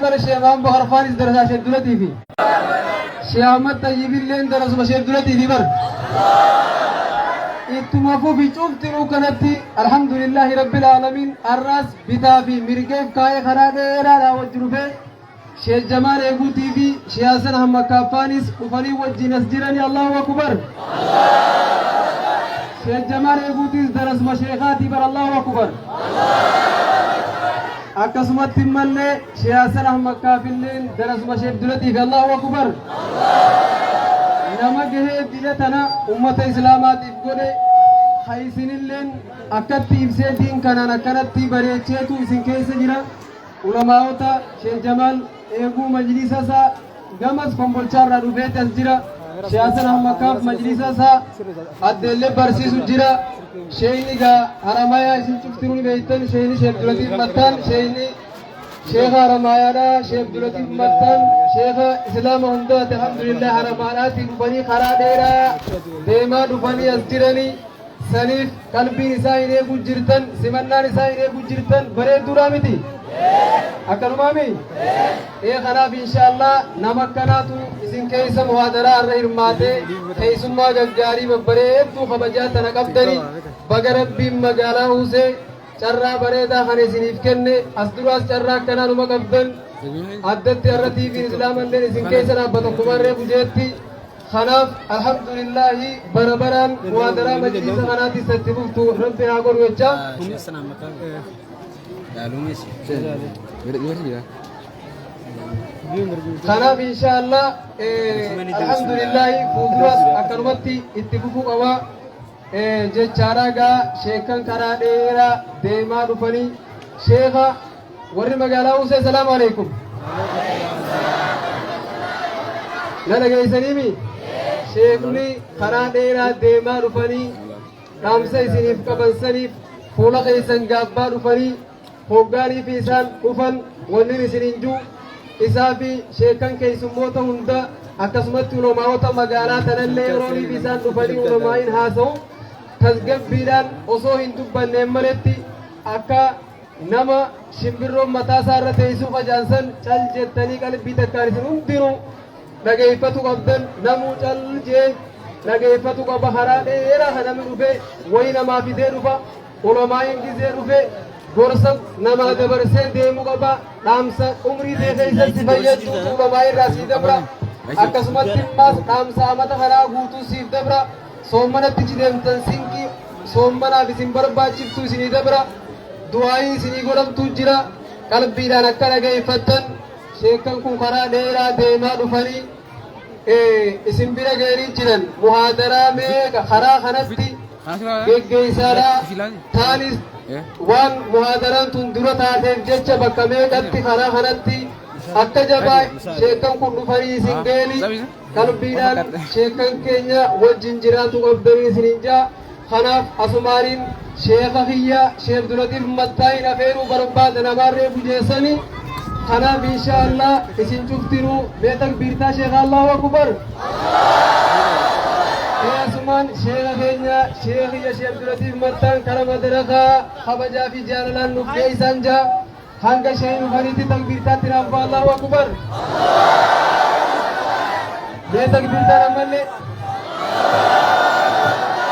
Bara Sheekh Mahamad Bakarfaanis darasaa Sheekh Abdulatiifi. Sheekh Ahmad Xayyibilleen darasuma Sheekh Abdulatiifi bar. Ittuma fufi cuftinuu kanatti alhamdulillaahi rabbil aalamiin arraas bitaa fi mirgeef kaa'ee karaa dheeraadhaa wajji dhufee Sheekh Jamaal Eeguutii fi Sheekh Hasan Ahmad Kaaffaanis dhufanii wajjin as jiranii Allahu Akbar. Sheekh Jamaal Eeguutiis darasuma sheekaatii bar Allahu Akbar. Akkasumatti immallee Sheekh Hasan Ahmad Kaafilleen darasuma Sheekh Dulatii fi Allahu Akbar. Nama gahee dila tana ummata Islaamaatiif godhe ha isinilleen akkatti ibsee diin kanaan akkanatti bareecheetu isin keessa jira. Ulamaa'ota Sheekh Jamaal eeguu majlisa isaa gamas Kombolchaa irraa dhufeeti as jira. Sheekh Hasan Ahmad Kaaf majlisa isaa addeellee barsiisu jira. Sheeyni gaa Haramayaa isin cuftinuu ni beektan. Sheeyni Sheekh Abdulatiif Mattaan sheeyni Sheekha Haramayaadha. Sheekh Abdulatiif Mattaan sheekha Islaama hundaati. Alhamdulillah Haramaadhaatii dhufanii karaa dheeraa deemaa dhufanii as jiranii. Saniif qalbiin isaa hin eeguu jirtan, simannaan isaa hin eeguu jirtan bareedduudhaa miti? Akkanumaami? Ee kanaaf inshaallah nama akkanaatu isin keessa muhaadaraa irra hirmaatee keessummaa gaggaarii babbareedduu kabajaa tana qabdanii baga rabbiin magaalaa Husee carraa bareedaa kana isiniif kenne as duraas carraa akkanaa numa qabdan addatti har'a TVn islaamalleen isin keessa dhaabbata akkuma reefu jeetti. Kanaaf alhamdulillaahi bara baraan muhaadaraa majliisa kanaatis itti fuftu rabbi haa godhu jecha. Kanaaf inshaallah alhamdulillaahi fuulduras akkanumatti itti fufuu qaba jechaadha gaa sheekan karaa dheeraa deemaa dhufanii sheeka Warri magaalaa Uusee salaamu alaikum. Na dhageessaniimi? Sheekni karaa dheeraa deemaa dhufanii dhaamsa isiniif qaban saniif fuula keessan gaabbaa dhufanii hoggaanii fi isaan dhufan wannin isiniin jiru isaa fi sheekan keessummoota hunda akkasumatti ulamaa'ota magaalaa tanallee yeroonii fi isaan dhufanii ulamaa'iin haasa'u tasgabbiidhaan osoo hin dubbanneen maletti akka Nama shimbirroon mataa isaa irra teessuu facaansan cal jettanii qalbii takkaan isin hundinuu dhageeffatu qabdan namuu cal jee dhageeffatu qaba karaa dheeraa kan namni dhufe wayi namaa fidee dhufa ulamaa'iin gizee dhufe gorsa namaa dabarsee deemuu qaba dhaamsa umrii tee keessatti fayyadduutu ulamaa'ii irraa sii dabra akkasumatti immaas dhaamsa amata kanaa guutuu siif dabra soommanatti deemtan sinqii soommanaaf isin barbaachiftu isinii dabra Du'aa'ii isinii godhamtuu jira. Qalbiidhaan akka dhageeffattan sheekkan kun karaa dheeraa deemaa dhufanii isin bira ga'anii jiran. Muhaadaraa meeqa karaa kanatti geggeessaadha. Taanis waan muhaadaraan tun dura taateef jecha bakka meeqatti karaa kanatti akka jabaa sheekkan kun dhufanii isin ga'anii qalbiidhaan sheekkan keenya wajjin jiraatu qabdanii isinin jaa. Kanaaf asumaaniin sheekha kiyya Sheekh Abdulatiif Mattaayin afeeruu barbaada namaan reefu jeessani. Kanaaf insha Allah isin cuftinuu mee takbiirtaa sheekha Allahu Akbar. Ee asumaan sheekha keenya sheekh kiyya Sheekh Abdulatiif Mattaan kara madarakaa kabajaa fi jaalalaan nuuf geessan jaa. Hanga sheekh dhufanitti takbiirtaatti naaf ba'a Allahu Akbar. Mee takbiirtaan ammallee.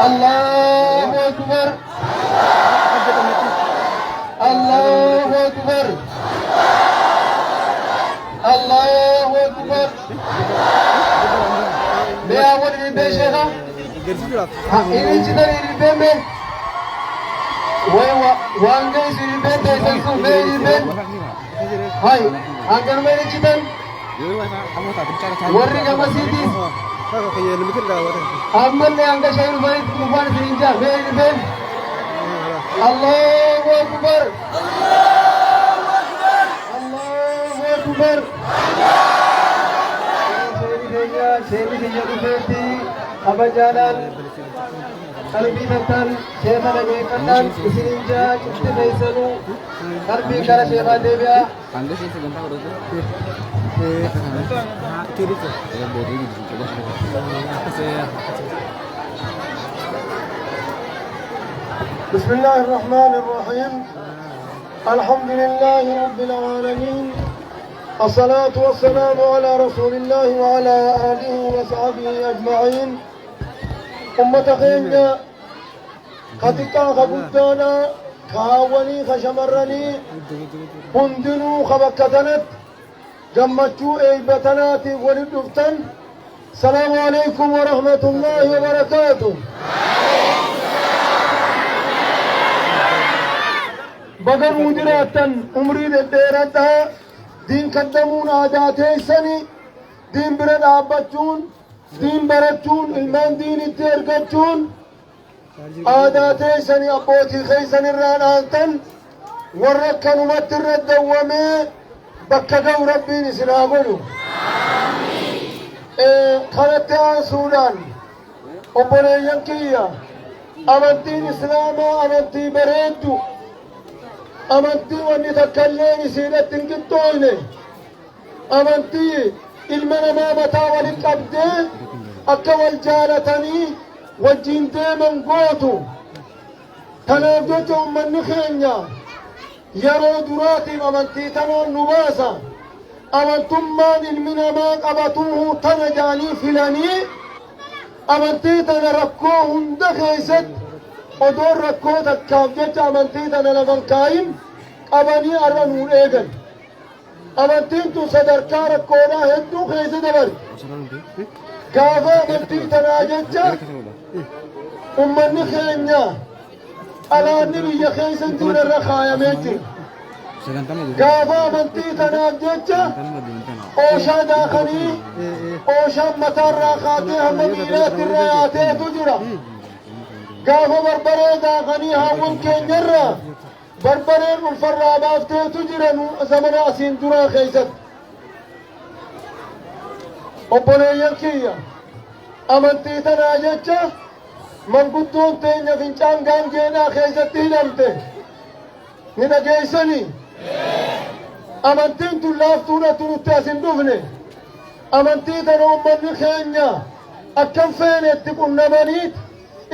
Allahu Akbar. Allahu Akbar. Allahu Akbar. Mee hawwan ilbee sheekha. Inni citan ilbee mee. Way waan geessu ilbeen teessan sun mee ilbeen. Hay hanganuma inni citan. Warri gamasiitis ammallee hanga shee dhufanitti dhufaan isin hin jaa mee ilbeen. Allahu Akbar. Allahu Akbar. Sheeni keenya sheeni keenya dhufeetti kabajaadhaan qalbii takkaan sheeka dhageeffadhaan isiniin jaa cufti keessanuu qalbiin gara sheekaa deebi'aa. بسم الله الرحمن الرحيم الحمد لله رب العالمين. الصلاة والسلام على رسول الله وعلى آله وصحبه أجمعين. Ummata keenya ka xiqqaa ka guddaadha, ka haawwanii ka shamarranii hundinuu ka bakka tanatti gammachuu eeyba tanaatiif walit dhuftan, salaamu alaikum wa rahmatullaahi wa barakaatu. Baga nuu jiraattan, umrii dhedheeradhaa. Diin kaddamuun aadaa teessani, diin bira dhaabbachuun, diin barachuun, ilmaan diinitti ergachuun aadaa teessani abbootii keessan irraa dhaaltan. Warra akkanumatti irra dawwamee bakka ga'u Rabbiin isin haa godhu. Kanatti aansuudhaan, obboleeyyan kiyya, amantiin Islaamaa amantii bareeddu, amantii wanni takka illeen isiidhatti hin qixxooyne, amantii ilma namaa mataa walin qabdee akka wal jaalatanii wajjiin deeman gootu. Tanaaf jecha ummanni keenya yeroo duraatiif amantii tanaan nu baasa, amantummaan ilmi namaa qabatuuhu tana ja'anii filanii, amantii tana rakkoo hunda keessatti odoon rakkoo takkaaf jecha amantii tana lafan kaayin qabanii arra nuun eegan. Amantiin tun sadarkaa rakkoodhaa hedduu keessa dabarte. Gaafa amantii tanaa jecha ummanni keenya xalaanni biyya keessa hin jirre irra kaayamee jira. Gaafa amantii tanaaf jecha ooshaa daakanii ooshaan mataarraa kaatee hamma miilaatti irra yaateetu jira. Gaafa barbaree daakanii haawwan keenyarraa barbareen ulfarraa baafteetu jira nu zamana asiin duraa keessatti. Obboleeyyan kiyya, amantii tanaa jecha manguddoon teenya fincaan gaangeedhaa keessatti hidhamte ni dhageessanii. Amantiin tun laaftuudhatu nutti as hin dhufne. Amantii tana ummanni keenya akkam feene itti qunnamanii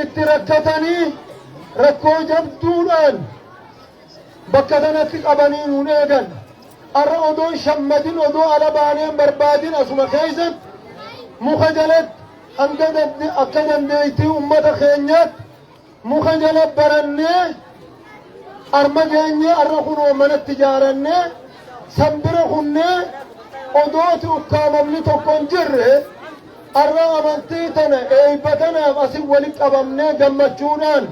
itti rakkatanii rakkoo jabduudhaan bakka tanatti qabanii nuun eegan. Arra odoon shammadin, odoo ala baaneen barbaadin, asuma keessatti muka jalatti hanga akka dandeettii ummata keenyaatti muka jala barannee arma geenyee, arra kunoo manatti ijaarannee sanbira kunnee odooti ukkaamamni tokko hin jirre, arra amantii tana eeyba tanaaf asin walitti qabamnee gammachuudhaan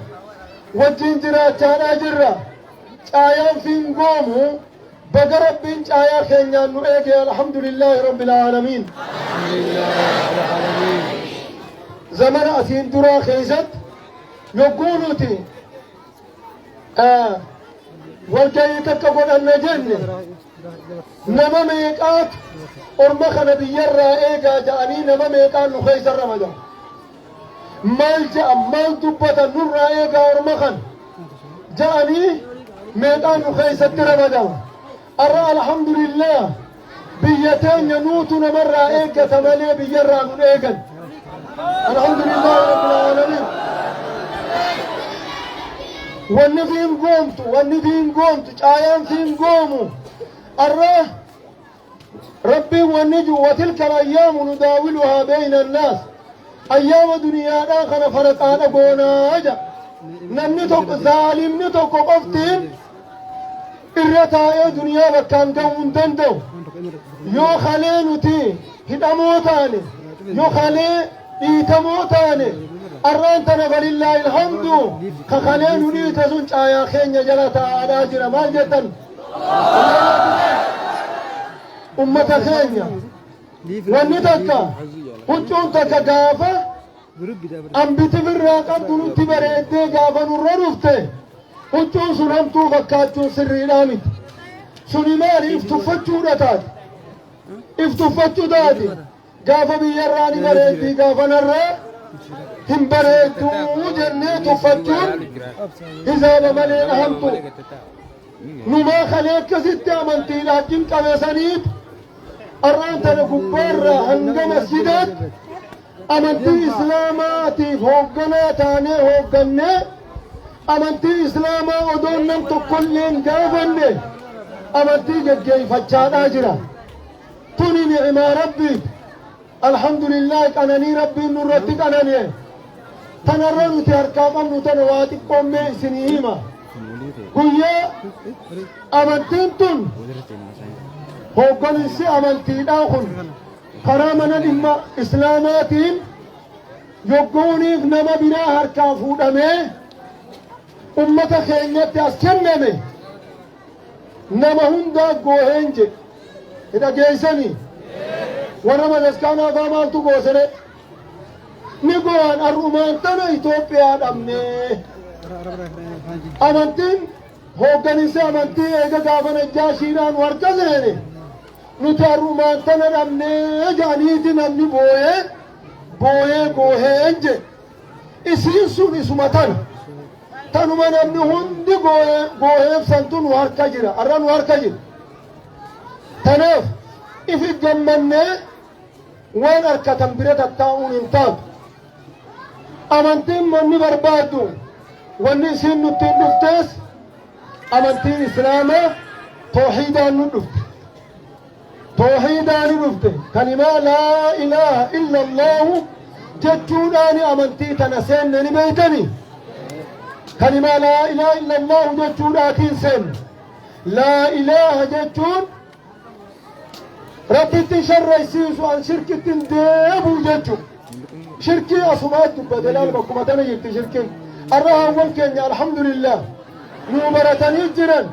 wajjin jiraachaadhaa jirra. Caayaan fiingoomu baga Rabbiin caayaa keenyaan nu eege. Alhamdulillaahi rabbil aalamiin. Zamana asiin duraa keessatti yogguu nuti walgahii takka godhanna jenne, nama meeqaatu orma kana biyyarraa eegaa ja'anii nama meeqaan nu keessa ramadan. Maal ja'an, maal dubbatan, nurraa eegaa orma kana ja'anii meeqaan nu keessatti ramadama. Arra alhamdulillah biyya teenya nuutu namarraa eeggata malee biyyarraa nun eegan. Alhamdulillah rabbil aalamiin. Wanni fiin goomtu, wanni fiin goomtu, caayaan fiin goomu. Arra Rabbiin wanni jiru وتلك الأيام نداولها بين الناس, ayyaama duniyaadhaa kana faraqaadha goonaa ja. Namni tokko, zaalimni tokko qoftiin irra taa'ee duniyaa bakkaan ga'uu hin danda'u. Yoo kalee nuti hidhamoo taane, yoo kalee dhiitamoo taane, arraan tana فلله الحمد ka kalee nu dhiite sun caayaa keenya jala taa'aadhaa jira. Maal jettan, ummata keenya? Wanni takka, huccuun takka gaafa ambiti birraa qabdu nutti bareeddee gaafa nurra dhufte, huccuun sun hamtuu fakkaachuun sirriidhaa miti. Suni maali? If tuffachuudha taate, if tuffachuu taate. Gaafa biyyarraa ni bareeddii, gaafa narraa hin bareedduu jennee tuffachuun hisaaba malee hamtu. Numaa kalee akkasitti amantiidhaaf cinqame saniit arraan tana gubbaarraa hanga masjidaatti amantii Islaamaatiif hoogganaa taanee hooggannee, amantii Islaamaa odoon nam tokkollee hin gaafanne amantii geggeeffachaadhaa jira. Tuni ni'imaa Rabbiiti. Alhamdulillah, qananii Rabbiin nurratti qananie. Tanarra nuti harkaa qabnu tana waa xiqqoommee isinii hima. Guyyaa amantiin tun, hoogganinsi amantiidhaa kun karaa mana dhimma islaamaatiin yoggooniif nama biraa harkaa fuudhamee ummata keenyatti as kenname, nama hundaa gooheen jedhe. Hidhageessanii warra bataskaanaa faa maaltu goosere? Ni go'an. Ar'umaan tana Itoophiyaa dhabnee. Amantiin, hoogganinsi amantii eega gaafa Najjaashiidhaan harka seene nuti ar'umaan tana dhabnee jedhaniiti namni booyee booyee gooheen jedhe. Isiin sun isuma tana. Tanuma namni hundi goohee gooheef santu nu harka jira. Arra nu harka jira. Tanaaf ifi gammannee waan harkatan bira tattaa'uun hin taatu. Amantiin manni barbaaddu, wanni isiin nuttiin dhuftees, amantiin islaamaa toohiidaan nu dhufte. Toohiidaan dhufte. Kalimaa laa ilaaha illa Allaahu jechuudhaani amantii tana seenne, ni beeytanii. Kalimaa laa ilaaha illa Allaahu jechuudhaatiin seenne. Laa ilaaha jechuun Rabbitti sharraysiisu, an shirkitti hin deebi'u jechu. Shirkii asumaa dubbate. Laal, bakkuma tana jirti shirkiin. Arra haawwan keenya, alhamdulillah, nuu baratanii jiran.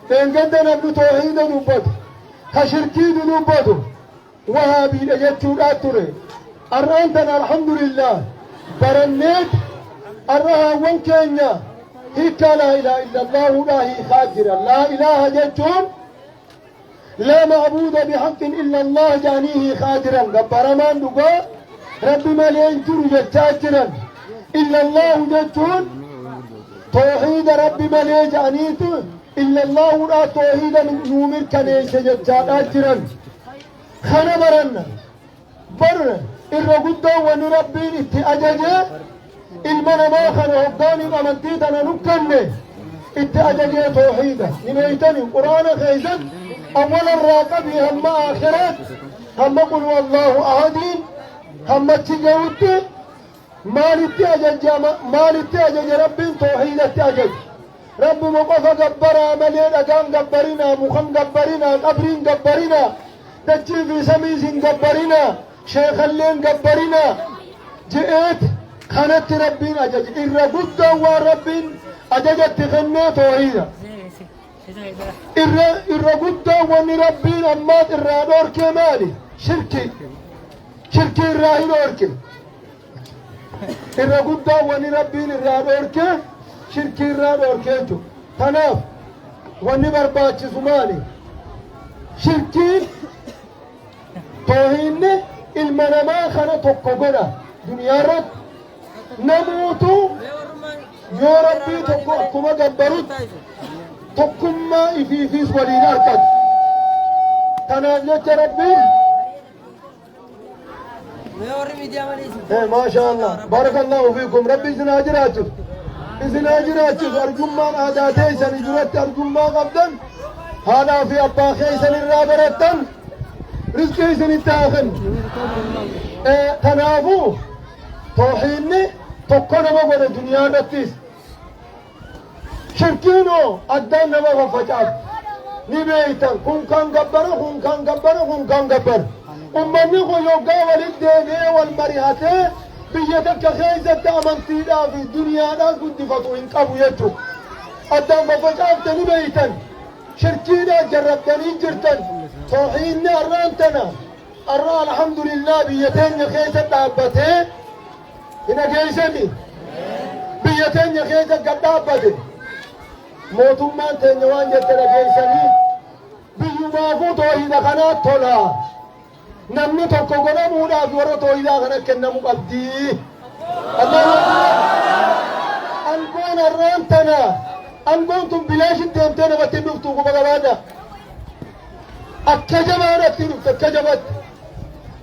Dheengadda namni toohiida dubbatu ka shirkii dubbatu wahaabiidha jechuudhaa ture. Arraan tana, alhamdulillah, baranneet arra haawwan keenya hiikkaa laa ilaaha illa Allaahuudhaa hiikaa jira. Laa ilaaha jechuun laa ma'buuda bihaqqin illa Allah jedhanii hiikaa jiran. Gabbaramaan dhugaa Rabbi malee hin jiru jechaa jiran. Illa Allahu jechuun toohiida Rabbi malee jedhaniitu illa Allaahuudhaa toohiida nuu mirkaneesse jechaadhaa jiran. Kana baranna. Bar irra guddaan wanni Rabbiin itti ajaje ilma namaa kana hoggaaniif amantii tana nu kenne itti ajajee toohiida, ni beeytani. Quraana keeysatti awwala irraa qabii hamma aakhiraat, hamma qul wallaahu ahadiin hammachi ga'utti maalitti ajaje? Maalitti ajaje Rabbiin? Toohiidatti ajaje. Rabbuma qofa gabbaraa malee dhagaan gabbarinaa, mukan gabbarinaa, qabriin gabbarinaa, dachii fi samiis hin gabbarinaa, sheekalleen gabbarinaa je'eet kanatti Rabbiin ajaje. Irra guddaan waan Rabbiin ajajatti kennee toohiida. Irra guddaan wanni Rabbiin ammaas irraa dhoorkee maali? Shirki. Shirkii irraa hin dhoorke. Irra guddaan wanni Rabbiin irraa dhoorkee shirkii irraa dhoorkee jechuudha. Kanaaf wanni barbaachisu maali? Shirkiin, toohiinni ilma namaa kana tokko godha. Duniyaa irratti namuutu yoo Rabbii tokko akkuma gabbarutti tokkummaa ifiifis waliin argatu. Kanaaf jecha Rabbiin maasha Allah, barakallahu fiikum. Rabbi isin haa jiraachisu, isin haa jiraachisu. Arjummaan aadaa teessanii duratti arjummaa qabdan, haadhaa fi abbaa keessan irraa barattan, rizqii isinitti haa kennu. Kanaafuu toohiinni tokko nama godhe duniyaa irrattis. Shirkiinoo addaan nama faffacaaf, ni beeytan. Kun kan gabbara, kun kan gabbara, kun kan gabbara. Ummanni kun yoggaa walitti deebi'ee wal mari'atee biyya takka keessatti amantiidhaa fi duniyaadhaan guddifatu hin qabu jechuudha. Addaan faffacaafte, ni beeytan. Shirkiidhaan jarrabdanii jirtan. Toohiinni har'aan tana har'a, alhamdulillah, biyya teenya keessa dhaabbatee hin dhageessani. Biyya teenya keessa gad dhaabbate. Mootummaan teenya waan jette dhageessanii, biyyumaafuu toohida kanaa tola. Namni tokko godhamuudhaaf warra toohidaa kana kennamu qabdi. Allahu akbar. Angoon har'aan tana, angoon tun bilaashin deemtee namatti hin dhuftu, quba qabaadha. Akka jabaadhatti dhufte, akka jabatti.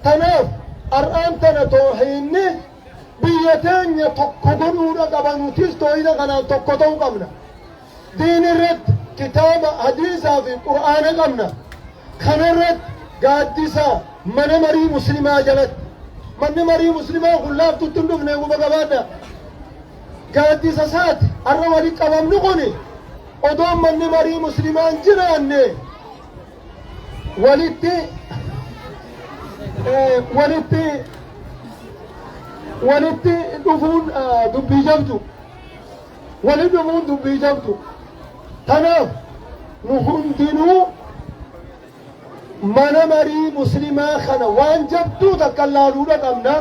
Tanaaf har'aan tana toohiinni biyya teenya tokko godhuudha qaba. Nutis toohida kanaan tokko ta'uu qabna. Diin irratti kitaaba, hadiisaa fi qur'aana qabna. Kana irratti Gaaddisa mana marii muslimaa jalatti. Manni marii muslimaa kun laaftutti hin dhufne, quba qabaadha. Gaaddisa isaati har'a walitti qabamni kuni. Odoon manni marii muslimaa hin jiraanne walitti dhufuun dubbii jabdu, walitti dhufuun dubbii jabdu. Tanaaf nu hundinuu mana marii muslimaa kana waan jabduu takka laaluudha qabna.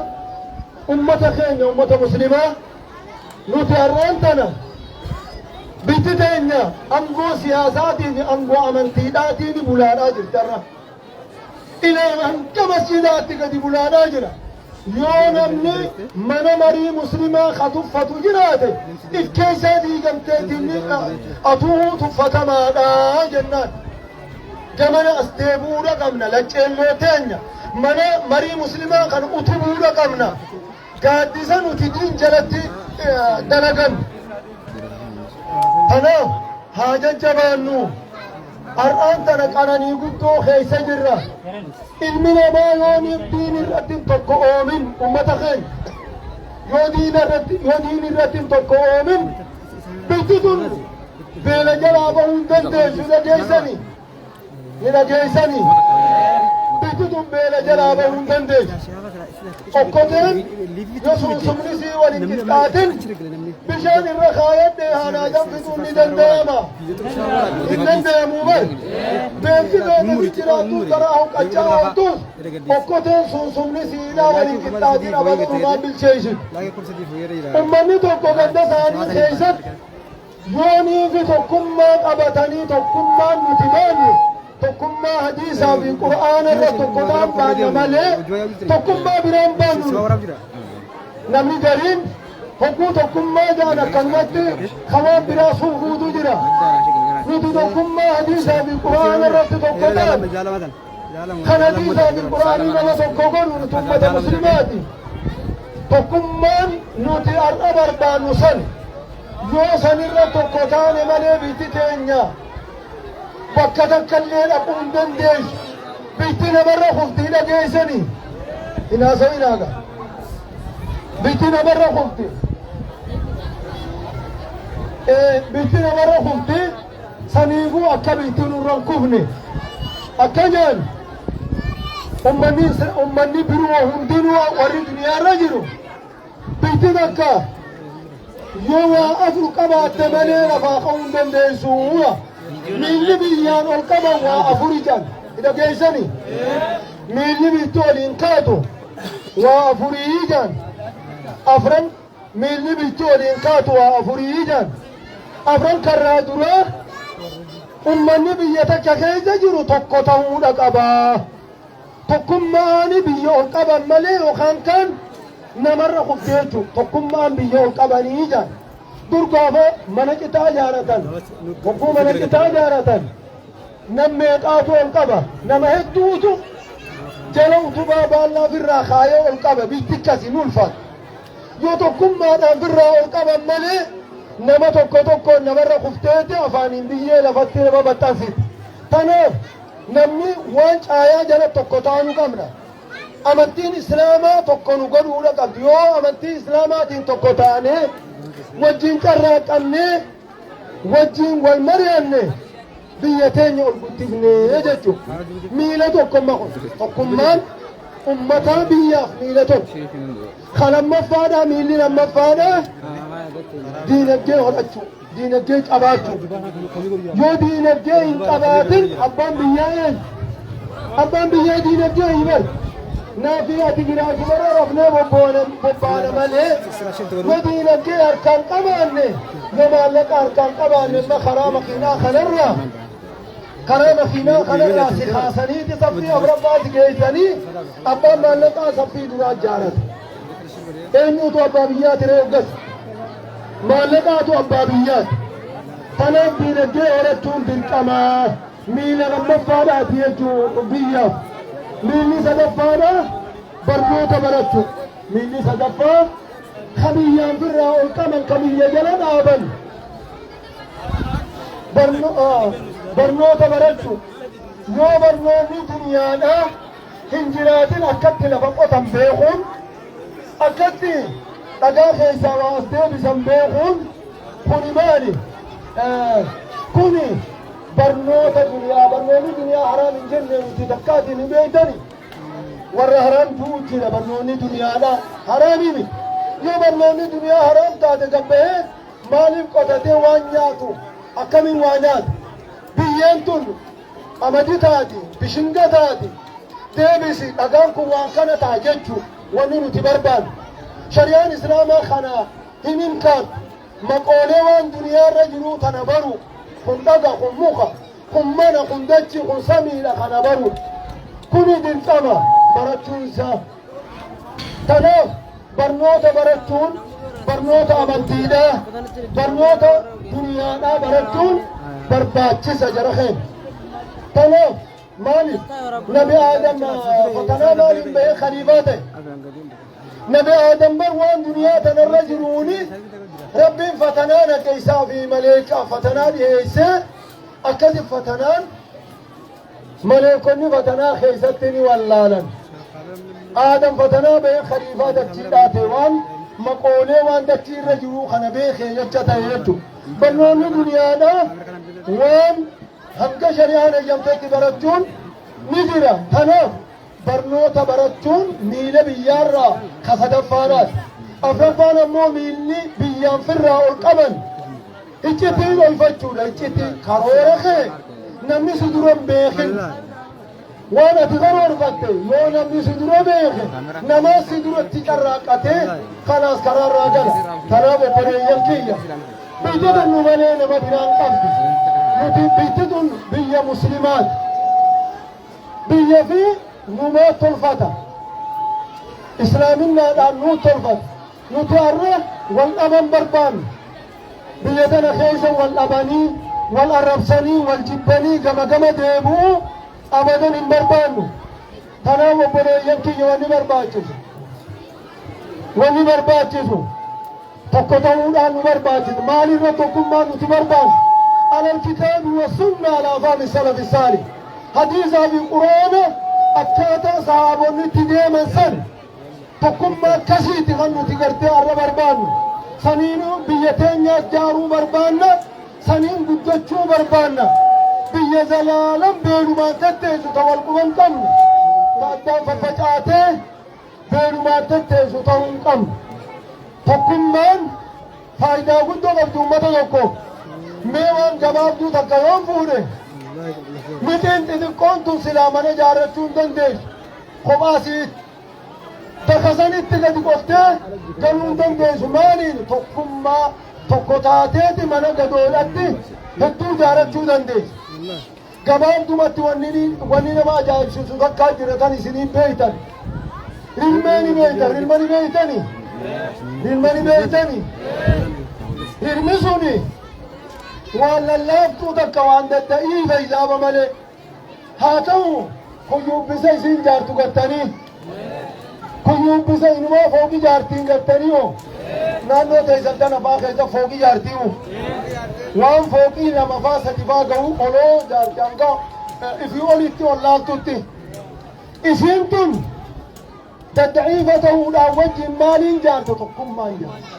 Ummata keenya, ummata muslimaa, nuti har'aan tana biyyi teenya angoo siyaasaatiin, angoo amantiidhaatiin bulaadhaa jirti. Har'a ilaa hanga masjidaatti gadi bulaadhaa jira. Yoo namni mana marii muslimaa ka tuffatu jiraate, if keessaa diigamteetiin atuu tuffatamaadha jennaan. Gamana as deebi'uudha qabna. Lacceelloo teenya mana marii muslimaa kan utubuudha qabna. Gaaddisa nuti diin jalatti dalagan. Kanaaf haa jajjabaannu. Har'aan tana qananii guddoo keessa jirra. Ilmi namaa yoo diin irratti tokko oomin, ummata keenya, yoo diin irratti tokko oomin, biyyi tun beela jalaa bahuu hin dandeessu. Dhageessanii? Ni dhageessanii? Biyyi tun beela jalaa bahuu hin dandeessu. Okkoteen yoo sunsumni sii waliin qixxaatin, bishaan irra kaayadhee haanaa danfisuun ni danda'ama? Hin danda'amu bar. Beelli beelli jiraattus, karaa huqqachaa ooltus, okkoteen sunsumni siidhaa waliin qixxaatin abalumaan bilcheessin. Ummanni tokko ganda isaanii keessatti yoonii fi tokkummaa qabatanii, tokkummaan nuti baannu tokkummaa hadiisaa fi qur'aana irra tokko ta'an baanna malee tokkummaa biraan baannu. Namni gariin hogguu tokkummaa jaan akkanumatti kawaan biraa suufuutu jira. Nuti tokkummaa hadiisaa fi qur'aana irratti tokko ta'an, kan hadiisaa fi qur'aanii nama tokko godhu, nuti ummata muslimaati. Tokkummaan nuti har'a barbaannu san, yoo sanirra tokko taane malee biyyi teenya bakka takka illee dhaquu hin dandeessu. Biyyi namarra kuftii, dhageessanii? Hin haasa'inaaga. Biyyi namarra kufti. Biyyi namarra kufti. Saniifuu akka biyyi nurra hin kufne akka jaan, ummanni biroo hundinuu, warri duniyaarra jiru, biyyi takka yoo waa afur qabaatte malee lafaa ka'uu hin dandeessu. Miilli biyyaan ol qaban waa afuri jedhan. Dhageessanii? Miilli biitti oliin kaatu waa afurii jedhan. Afran miilli biitti oliin kaatu waa afurii jedhan. Afran karraa duraa, ummanni biyya takka keessa jiru tokko ta'uudha qabaa. Tokkummaani biyya ol qaban malee yookaan kan namarra kufte jechuudha. Tokkummaan biyya ol qabanii jedhan. Dur gaafa mana citaa ijaaratan, hogguu mana citaa ijaaratan, nam meeqaatu ol qaba? Nama hedduutu jala utubaa baallaa firraa kaayee ol qaba. Biyyi akkasii nu ulfaata. Yoo tokkummaadhaan firraa ol qaban malee, nama tokko tokko namarra kufteeti afaaniin biyyee lafatti nama maxxansiti. Tanaaf namni waan caayaa jala tokko taanuu qabna. Amantiin islaamaa tokko nu godhuudha qabdi. Yoo amantii islaamaatiin tokko taanee, wajjin carraaqqannee, wajjin wal mari'anne, biyya teenya ol guddifnee jechuudha. Miila tokkummaa kun, tokkummaan ummataa biyyaaf miila tokko. Ka lammaffaadhaa, miilli lammaffaadhaa, diinagdee horachuu, diinagdee qabaachuu. Yoo diinagdee hin qabaatin, abbaan biyyaa eenyu? Abbaan biyyaa diinagdee hin bar. Naafi ati giraasumarra rafnee bobbaana malee, yoo diinagdee harkaan qabaanne, yoo maallaqa harkaan qabaanne, amma karaa makiinaa kanarraa si kaasaniiti saffii afuraffaa si geessanii, abbaan maallaqaa saffii duraa jaarata. Eenyutu abbaa biyyaati ree hoggas? Maallaqaatu abbaa biyyaati. Kanaaf diinagdee horachuun dirqamaa miila lammaffaadhaati jechuu biyyaaf. Miilli sadaffaadha barnoota barachuu. Miilli sadaffaa ka biyyaan firraa ol qaban, ka biyya jala dhaaban, barnoota barachuu. Yoo barnoonni duniyaadhaa hin jiraatin akkatti lafa qotan beekuun, akkatti dhagaa keessaa waa as deebisan beekuun kuni maali? Kuni barnoota duniyaa. Barnoonni duniyaa haraam hin jenne nuti takkaatiin hin beektani. Warra haraam tu'u jira. Barnoonni duniyaadhaa haraamii miti. Yoo barnoonni duniyaa haraam taate, gabbahee maaliif qotatee waan nyaatu, akkamiin waa nyaata? Biyyeen tun qamadi taati, bishinga taati, deebisi, dhagaan kun waan kana ta'a jechuu. Wanni nuti barbaannu, shari'aan islaamaa kana hin inkaartu. Maqoolee waan duniyaarra jiruu tana baru, kun dhaga, kun muka, kun mana, kun dachi, kun samiidha, kana baru kuni dirqama barachuun isaa. Kanaaf barnoota barachuun, barnoota amantiidhaa, barnoota duniyaadhaa barachuun barbaachisa, jara keenya. Kanaaf maaliif Nabi Aadam fatanaa maaliin bahee khaliifaa ta'e? Nabi Aadam bar waan duniyaa tanarra jiruuni Rabbiin fatanaa naqe. Isaa fi maleekaa fatanaa dhiyeessee, akkasi fatanaan maleekonni fatanaa keessatti ni wallaalan. Aadam fatanaa bahee khaliifaa dachiidhaa ta'e, waan maqoolee waan dachii irra jiruu kana beekee jecha ta'e jechuudha. Barnoonni duniyaadhaa waan hanga shari'aan eeyyamtetti barachuun ni jira. Kanaaf barnoota barachuun miila biyyaarraa ka sadaffaadhaati. Afraffaan ammoo miilli biyyaan firraa ol qaban iccitiin olfachuudha. Iccitii karoora kee namni si dura hin beekin. Waan ati karoorfatte yoo namni si dura beeke, namaa si duratti carraaqqatee kanaas karaarraa gala. Kanaaf obboleeyyan kiyya, biyyi tun nu malee nama biraan qabdu. Nuti biyyi tun biyya muslimaati. Biyya fi numaa tolfata. Islaaminaadhaan nuu tolfata. Nuti har'a wal dhaban barbaannu. Biyya tana keessa wal dhabanii, wal arrabsanii, wal jibbanii gama gama deebi'uu abadan hin barbaannu. Kanaaf obboleeyyan kiyya, wanni barbaachisu tokko ta'uudhaan nu barbaachisa. Maalirra tokkummaan nuti barbaannu? على الكتاب والسنة على فهم السلف الصالح. Hadiisaa fi Quraana akkaataa sahaabonni itti deeman san, tokkummaa akkasiiti kan nuti gartee har'a barbaannu. Saniin biyya teenyaas jaaruu barbaanna, saniin guddachuu barbaanna. Biyya zalaalam beelumaan tetteessu, ta wal quban qabnu, ta addaan faffacaatee beelumaan tetteessu ta'uu hin qabnu. Tokkummaan faayidaa guddoo qabdi uummata tokkoof. Mee waan gabaabduu takka yoon fuudhe, mixiin xixiqqoon tun silaa mana ijaarrachuu hin dandeessu. Kophaa si'itti. Bakka sanitti gadi qoftee galuu hin dandeessu. Maaliin? Tokkummaa tokko taateeti mana gadoodhatti hedduu ijaarrachuu dandeessu. Gabaabdumatti wanni nama ajaa'ibsiisu takkaa jira kan isiniin beeytan. Rilmee ni beeytan, rilma ni beeytani? Rilma ni beeytani? Rilmi suni waan lallaaftuu takka, waan dadda'iifa hisaaba malee. Haa ta'u, kuyyuubbisa isiin jaartu gattanii, kuyyuubbisa inumaa fooqi jaartiin gattanii hoo, naannoo teessan tana faa keessa fooqi jaartii waan fooqii lama faa sadi faa ga'u oloo jaarti hanga ifii olitti ol laaltutti. Isiin tun dadda'iifa ta'uudhaan wajjin maaliin jaarta? Tokkummaan jaarta.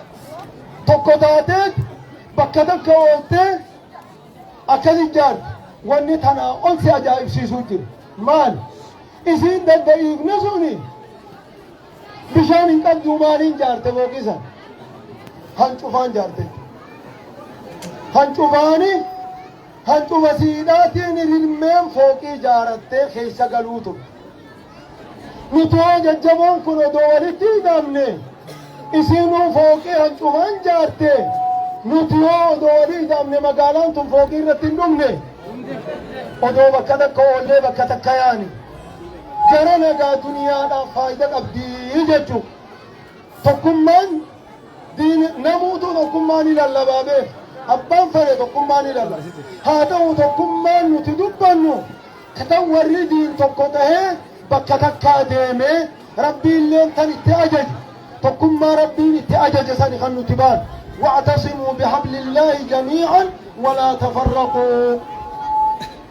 Tokko taateet bakka takka ooltee akkas jaarti. Wanni tanaa ol si ajaa'ibsiisuu jira. Maal? Isiin dadda'iifni suni bishaan hin qabdu. Maaliin jaarte fooqisa? Hancufaan jaarte. Hancufaani, hancufa siidhaatiin rilmeen fooqii jaarattee keessa galuu turte. Nuti hoo jajjaboon kun odoo walitti hidhamne, isiinuu fooqii hancufaan jaarte, nuti hoo odoo walii hidhamne, magaalaan tun fooqii irratti hin dhumne? Odoo bakka takka oollee bakka takka yaani. Jara nagaa, duniyaadhaaf faayidaa qabdii jechuudha. Tokkummaan namuutu tokkummaa ni lallabaa beeka. Abbaan fedhe tokkummaa ni lallaba. Haa ta'u, tokkummaan nuti dubbannu kan warri diin tokko tahee bakka takkaa deemee Rabbiilleen tan itti ajaje, tokkummaa Rabbiin itti ajaje sani kan nuti baanu. واعتصموا بحبل الله جميعا ولا تفرقوا.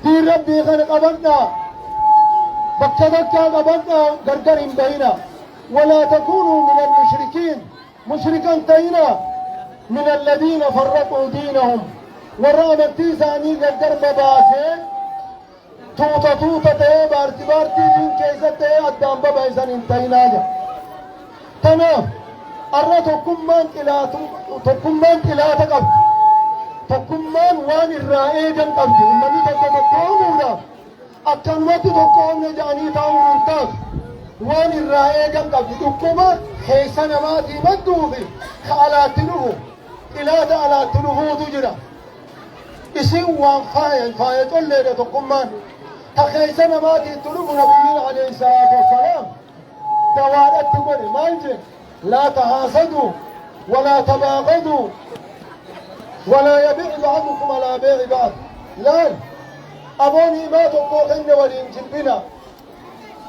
Diin Rabbii kana qabadhaa. Bakka takkaa qabadhaa, gargar hin bayinaa. Walaa takuunuu minal mushrikiin, mushrika hin ta'inaa. Minal ladiina farraquu diinahum, warra amantii isaanii gargar babaasee tuuta tuuta ta'ee baarti baartii diin keessa ta'ee addaan baba'e san hin ta'inaa jedha. Tanaaf arra tokkummaan xilaatu, tokkummaan xilaata qabdi. Tokkummaan waan irraa eegan qabdi. Uummanni tokko tokkoomuudhaaf akkanumatti tokkoomne jedhanii taa'uun hin taatu. Waan irraa eegan qabdi. Dhukkuba keessa namaatii madduu fi ka alaatti dhufu, xilaata alaatti dhufuutu jira. Isin waan faaya faaya colleedha tokkummaan. Ta keessa namaatii itti dhufu Nabiyyiin alayhi salaatu wassalaam dawaadhatti godhe. Maal jedhe? Laa tahaasaduu walaa tabaaqaduu walaa yabiicu ba'dukum alaa bee'i ba'd. Laal, aboon himaa tokkoo kenne waliin jibbina.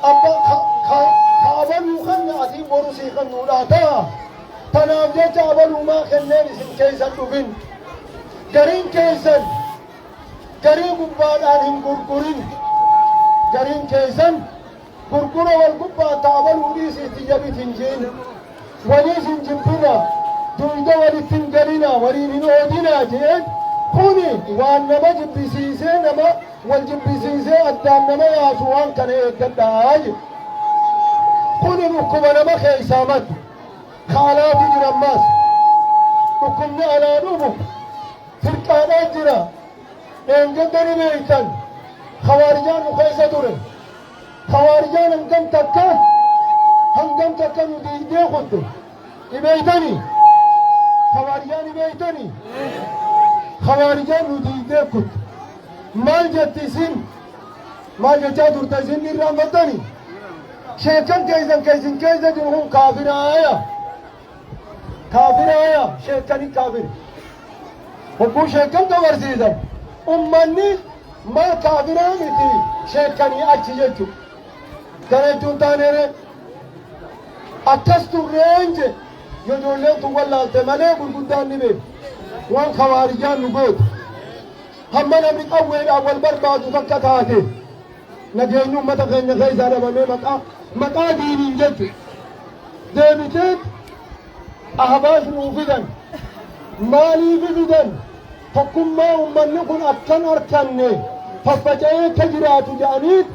Abba ka abaluu kenne atiin boru sii kennuudhaa ta'a. Tanaaf jecha abaluumaa kenneen isin keessan dhufin. Gariin keessan garii gubbaadhaan hin gurgurin. Gariin keessan gurgura wal gubbaan ta abaluu dhiisii tiyya bit hin ji'in. Waliis hin jibbina, duyda walitti hin galina, waliin hin oodina jeen. Kuni waan nama jibbisiisee, nama wal jibbisiisee addaan nama yaasu, waan kana eeggadhaa jedhe. Kuni dhukkuba nama keessaa maddu. Ka alaatu jira ammaas. Dhukkubni alaa dhufu firqaadhaan jira. Dheengadda ni beeytan, khawaarijaan nu keessa ture. Khawaarijaan hangam takka nu diigdee kutte ni beeytanii? Khawaarijaan ni beeytanii? Khawaarijaan nu diigdee kutte. Maal jetti isin? Maal jechaa turte isin irraanfattanii? Sheekan keessan keessin keessa jiru kun kaafiraaya. Kaafiraaya, sheekani kaafir. Hogguu sheekan dabarsiisan ummanni maal, kaafiraa miti, sheekanii achi jechu. Kana jechuun taaneere akkas turreen je. Yoo ijoolleen tun wallaalte malee gurguddaan ni beeku. Waan khawaarijaan nu gootu. Hamma namni qawweedhaan wal barbaadu takka taate, nageenyi uummata keenya keessaa dhabamee maqaa diiniin jechu. Deebiteet Ahbaash nuu fidan. Maaliif fidan? Tokkummaa uummanni kun akkan arkanne, faffaca'ee akka jiraatu jedhaniit,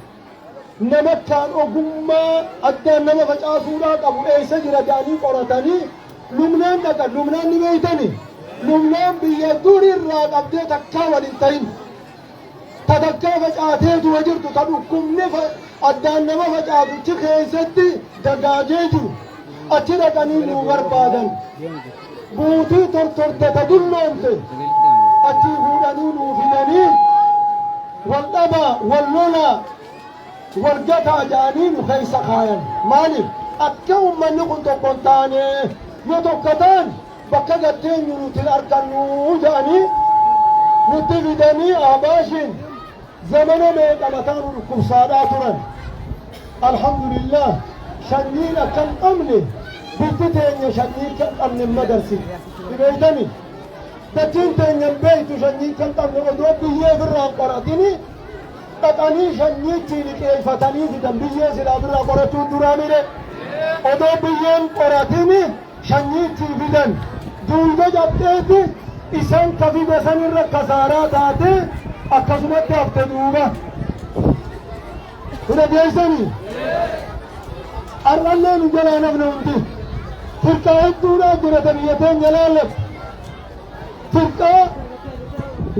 namakkaan ogummaa addaan nama facaasuudhaa qabu eessa jira jedhanii qoratanii Lubnaan dhaqan. Lubnaan ni beeytani. Lubnaan biyya durii irraa qabdee takkaa wal hin ta'in. Ta takkaa facaateetuma jirtu, ta dhukkubni addaan nama facaasuchi keessatti dagaagee jiru. Achi dhaqanii nuu barbaadan. Buutii tortorte, ta dulloomte achii fuudhanii nuu fidanii, wal dhabaa, wal lolaa, wal gataa jedhanii nu keessa kaayan. Maaliif? Akka uummanni kun tokko hin taane, yoo tokko ta'an bakka gatteenyu nuti hin argannu jedhanii nutti fidanii. Ahbaashiin zamana meeqa mataa nu dhukkubsaadhaa turan. Alhamdulillah, shanyiin akka hin qabne, bifti teenya shanyii akka hin qabne hin magarsiif. Beeytani? Dachiin teenya hin beeytu shanyii akka hin qabne. Odoo biyyee ofirraa hin qoratini dhaqanii shanyiitti liqeeffatanii fidan. Biyyee silaa ofirraa qorachuun duraa mire. Odoo biyyeen qoratini shanyiitti fidan. Duuba cabxeeti isaan ka fide sanirra kasaaraa taate akkasumatti hafte duuba. Hina geessanii? Har'allee nu jalaa nafne hundi. Firqaa hedduudhaan jirata biyya teenya laallatu. Firqaa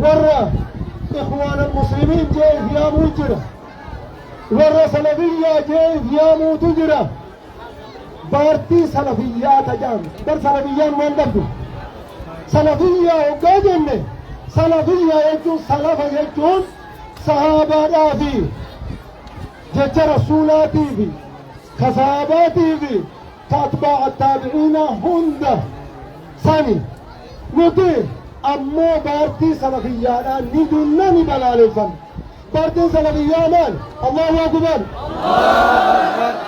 warra Ikhwaan al-Muslimiin jee if yaamuu jira. Warra Salafiyyaa jee if yaamuutu jira. Paartii Salafiyyaa tajaan. Bar Salafiyyaan waan dhabdu. Salafiyyaa hoggaa jenne, Salafiyyaa jechuun, salafa jechuun sahaabaadhaa fi jecha Rasuulaatii fi ka sahaabaatii fi ka atbaa'a taabiciinaa hunda sani. Nuti ammoo paartii Salafiyyaadhaan ni dunna, ni balaaleffanna. Paartiin Salafiyyaa maal? Allahu akbar!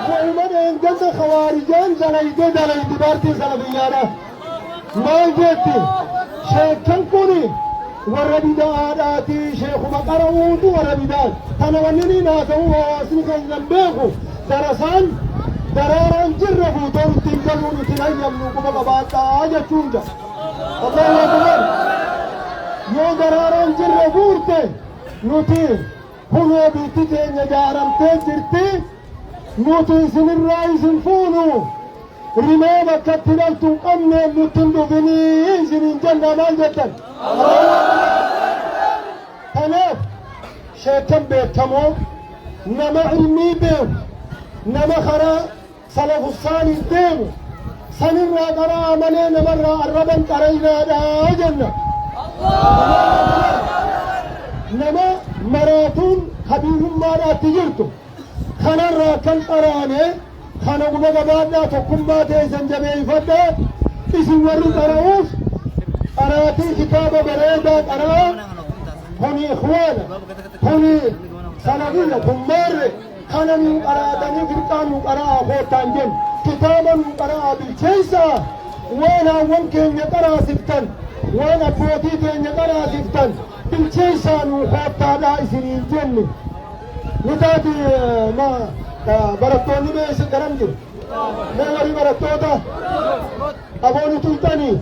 Wa'uma dheengadda khawaarijaan dalayde dalaydi paartiin Salafiyyaadha. Maal jetti? Sheekkan kuni Warra bida'aadhaati, sheekuma qara'uutu warra bida'aati. Tana wanni niin haasa'u hawaasni keessan beeku, darasaan daraaraan jirre fuutee nutti hin galuu, nuti hin hayyamnu, quba qabaadhaa jechuun jira. Allahu akbar. Yoo daraaraan jirre guurte, nuti kunoo biitti teenya jaaramtee jirti, nuti isinirraa isin fuunu, rimee bakka itti dhaltu hin qabne nutti hin dhufinii isiniin jenna. Maal jettan? Kanaaf sheekan beekamoo, nama ilmii beeku, nama karaa salafussaanii deemu sanirraa qaraa malee namarraa arraban qaraynaadha jenna. Nama maraatuun kabiilummaadhaatti jirtu kanarraa kan qaraane kana quba qabaadhaa, tokkummaa teessan jabeeffadhaa. Isin warri qara'uuf qaraatii kitaaba bareedaa qaraa, kuni ikhwaana, kuni salafiyya, kun maarre, kana nuu qaraatanii firqaa nuu qara'aa koottaan jennu. Kitaaba nuu qara'aa bilcheessaa, waan haawwan keenya qaraasiftan, waan abbootii keenya qaraasiftan bilcheessaa nuu koottaadhaa isiniin jenne. Ni taati. Barattoonni mee isin garam jiru? Mee warri barattoota abooni tultanii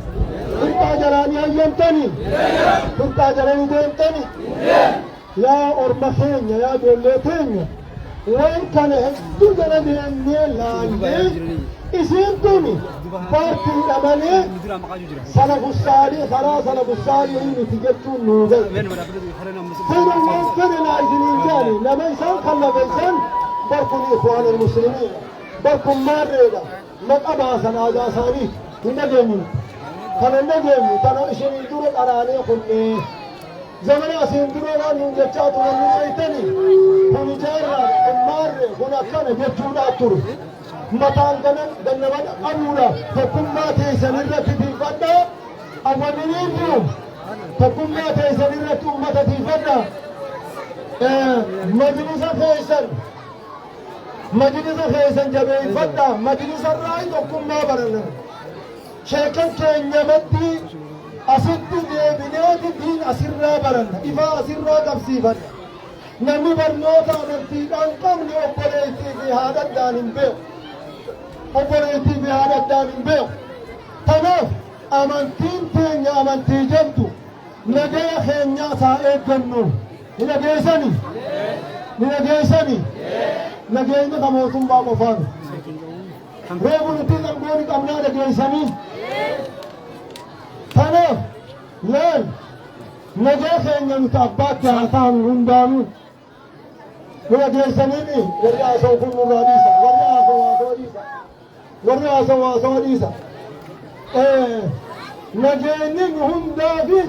firqaa jalaanii hayyamtanii firqaa jalanii deemtanii, yaa orma keenya, yaa ijoollee teenya, waan kana hedduu jala deemnee laallee, isiin tuni paartiidha malee salafussaalii, karaa salafussaalii miti jechuun nuu gahe. Fedhan waan fedhe naa isiniin jaani, nama isaan kallafe isaan barkun ikhwaan almuslimiin, barkun maarreedha, maqa baasan aadaa isaanii hin dhageenyu. Kana hin dhageenyu. Tana isinii dura qaraanee kunnee zamana asiin dura waan nuun jechaa turan nu beeytanii, kun ijaarraa, kun maarre, kun akkana jechuudhaa ture. Mataan ganan gannama qabuudha. Tokkummaa teessan irratti tiifadhaa. Awwaliniin jiru tokkummaa teessan irratti ummata tiifadhaa. Majlisa keessan, majlisa keessan jabeeffadhaa. Majlisa irraa tokkummaa baranna. Sheekan keenya maddii asitti deebineeti diin asirraa baranna, ifaa asirraa qabsiifanna. Namni barnoota amantiidhaan qabne obboleettii fi haadha addaan hin beeku, obboleettii fi haadha addaan hin beeku. Kanaaf amantiin teenya amantii jabdu, nagaya keenyaas haa eeggannu. Ni dhageessani? Ni dhageessani? Nageenyi ka mootummaa qofaa miti. Reefu nuti dhangooni qabnaa, dhageessanii? Kanaaf laal, nagaa keenya nuti abbaatti haa taanu hundaanuu. Ni dhageessaniini? Warri haasa'u kun nurraa dhiisa, warri haasa'u haasa'u dhiisa, warri haasa'u haasa'u dhiisa. Nageenyi nu hundaa fi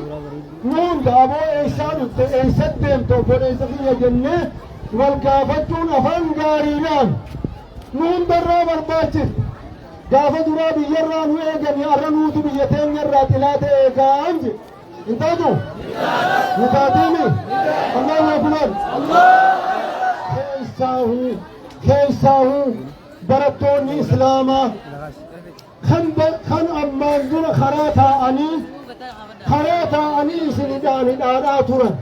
nu hunda aboo eessaa dhufte, eessatti deemte, obboleessa kiyya jennee wal gaafachuun afaan gaariidhaan nu hundarraa barbaachifte. Gaafa duraa biyyarraa nu eeganii, har'a nuutu biyya teenyarraa xilaata eegaa jedhe. Hin taatu? Ni taatiimi? Allahu akbar. Keessaahuu, keessaahuu barattoonni islaamaa kan ammaan dura karaa taa'anii isin hidhaan hidhaadhaa turan,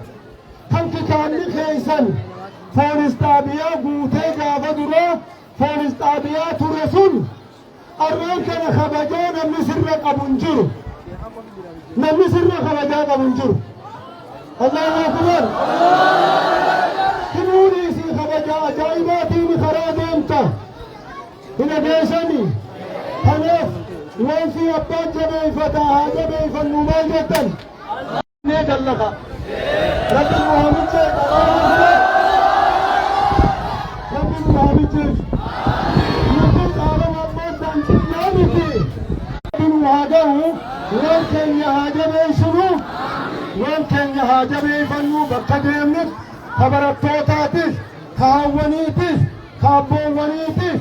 kan kitaabni keessan poolis xaabiyaa guutee, gaafa duraa poolis xaabiyaa ture sun, arraan kana kabajaa namni sirra qabu hin jiru, namni sirra kabajaa qabu hin jiru. Allahu akbar. Kinuuni isii kabajaa ajaa'ibaatiin karaa deemta. Hin dhageessanii? Kanaaf waan fi abbaan jabeeffataa haa jabeeffannu. Maal jettan? Nee gallafa. Rabbi nu haa mijjeessu. Allahu akbar. Rabbi nu haa mijjeessu. Nuti caalama ammaan daanxinnaa miti. Rabbi nu haa ga'u. Waan keenya haa jabeessinu. Waan keenya haa jabeeffannu bakka deemnutti, ka barattootaatiif, ka hawwaniitiif, ka abboowwaniitiif,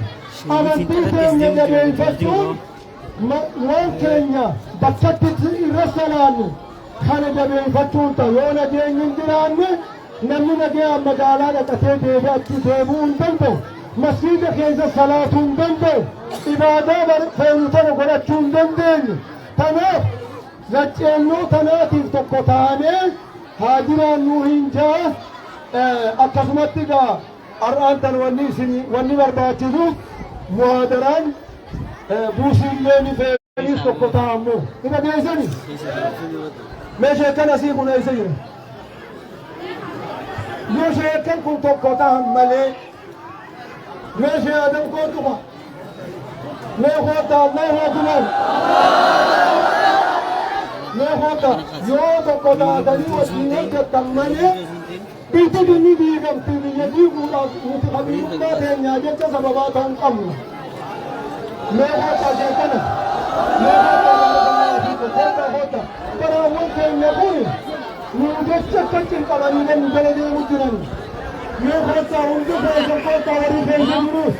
amantii keenya jabeeffachuun waan keenya bakkatti irra salaannu kana jabeeffachuun ta'a. Yoo nageenyi hin jiraanne, namni nagayaan magaalaa dhaqatee deebi'ee achi deebi'uu hin danda'u. Masjiida keessa salaatuu hin danda'u. Ibaadaa feenu tana godhachuu hin dandeenyu. Kanaaf Lacceennoo tanaatiif tokko taanee haa jiraannuu hin jaa. Akkasumatti egaa har'aan tan wanni isin wanni barbaachisu muhaadaraan buusiillee ni fe'aniif tokko ta'a ammoo. Ni dhageessani? Mee sheekkan asii kun eessa jira? Yoo sheekkan kun tokko ta'an malee mee shee Adam kootu ka. Mee koota Allahu Akbar. Mee koota yoo tokko taatanii wajjin hojjettan malee biyyi ni diigamti. Biyya diiguudhaaf nuti qabiyyummaa teenyaa jecha sababaa ta'uu hin qabnu. Mee koota sheekana. Mee koota barakallahu fiikum. Koota koota. Baraawwan keenya kun nu jecha akka cinqamanii nu jala deemu jiran. Mee koota hundi keessan koota warri keessa jirus.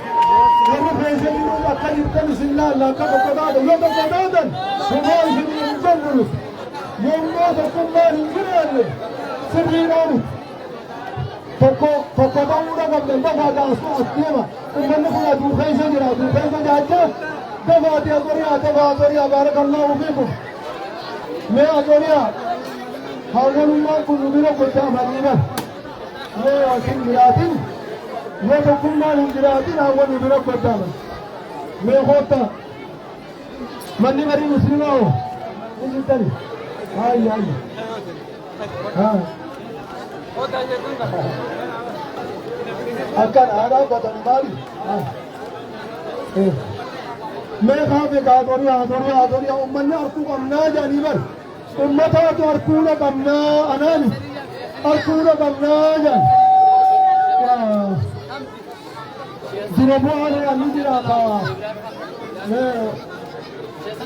Warri keessa jirus akka jirtan isin laalla akka tokko taatan yoo tokko taatan homaa isin hin jennu nuti. Yommuu tokkummaan hin jiraanne sirriidhaan tokko tokko ta'uudha qabdan. Dafaa gaasuu as deema. Uummanni kun aduu keessa jira, aduu keessa jaajja. Dafaati azoriyaa, dafaa azoriyaa. Baarakallahu fiikum. Mee azoriyaa, hawwanummaan kun nu bira goddaamanii bar. Yoo hin jiraatin, yoo tokkummaan hin jiraatin, hawwan nu bira goddaaman. Mee koottaa, manni marii musliimaa hoo ni jirtani? Hayya hayya. Akkan aadaa godhani maali? Mee kaafe gaazoriyaa azoriyaa azoriyaa. Uummanni arkuu qabnaa jedhanii bar. Ummataatu arkuudha qabnaa, anaani arkuudha qabnaa jedhan. Dura bu'aan ni jiraata.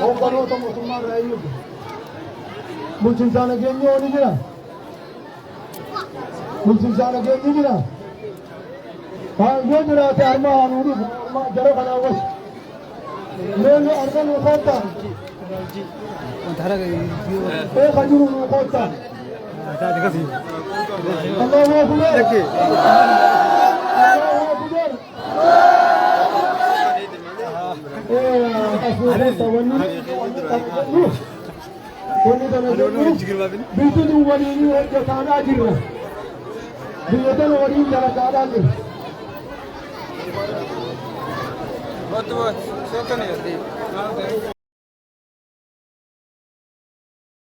Hoogganoota mootummaa irraa eenyu? Bulchiinsaa nageenyaa ni jira. Bulchiinsaa nageenyi jira. Yoo jiraate armaa haanuu dhufu jara kanaa wasi. Mee arma nuu koottaa. Ee ka jiru nuu koottaa. Allahu Akbar. Allahu Akbar. Ee as nuu koottaa. Wanni tana jennu biyyi waliin hojjetaadhaa jirra. Biyya tana waliin dalagaadhaa jirra. What? Second year.